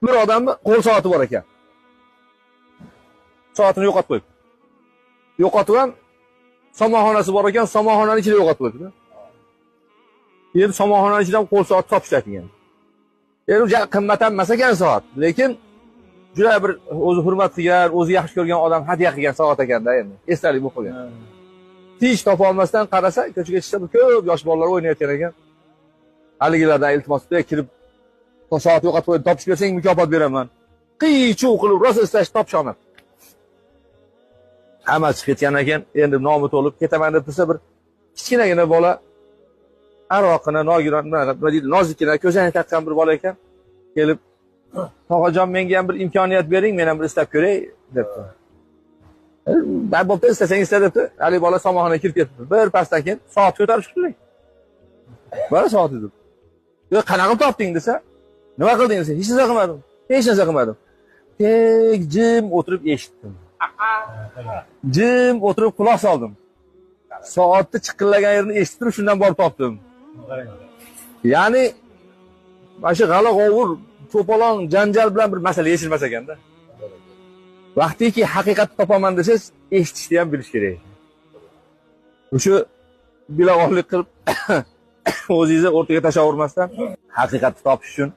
Bir odamni qo'l soati bor ekan. Soatini yo'qotib qo'yibdi. Yo'qotib ham somonxonasi bor ekan, somonxonani ichida yo'qotib qo'yibdi. Endi somonxonani ichidan qo'l soat topishdi ekan. Endi qimmat ham emas ekan soat, lekin juda bir o'zi hurmat qilgan, o'zi yaxshi ko'rgan odam hadya qilgan soat ekanda endi. Esdalik bo'lib qolgan. Hech topa olmasdan qarasa, ko'chaga chiqsa ko'p yosh bolalar o'ynayotgan ekan. Haligilardan iltimos qilib kirib, soat yo'qotib qo'yib topib bersang mukofot beraman. Qiy-chuv qilib rosa istash topisha olmabdi. Hammasi chiqib ketgandan keyin endi nomi to'lib ketaman deb tursa bir kichkinagina bola aroqini, nogiron, nima deydi, nozikkina ko'zoynak taqqan bir bola ekan. Kelib, "Tog'ajon, menga ham bir imkoniyat bering, men ham bir istab ko'ray" debdi. "Bo'pti, istasang ista" debdi. Haligi bola somonxonaga kirib ketibdi. Bir pasdan keyin soat ko'tarib chiqibdi. "Mana soat" deb. "Yo'q, qanaqa qilib topding" desa, "Nima qilding" desa, "Hech narsa qilmadim. Hech narsa qilmadim. Tek jim o'tirib eshitdim. Jim o'tirib quloq soldim. Soatni chiqillagan yerini eshitib turib shundan borib topdim." Ya'ni mana shu g'ala-g'ovur, to'polon, janjal bilan bir masala yechilmas ekanda. Vaqtiki haqiqatni topaman desangiz, eshitishni ham bilish kerak. O'sha bilag'onlik qilib o'zingizni o'rtaga tashlavermasdan haqiqatni topish uchun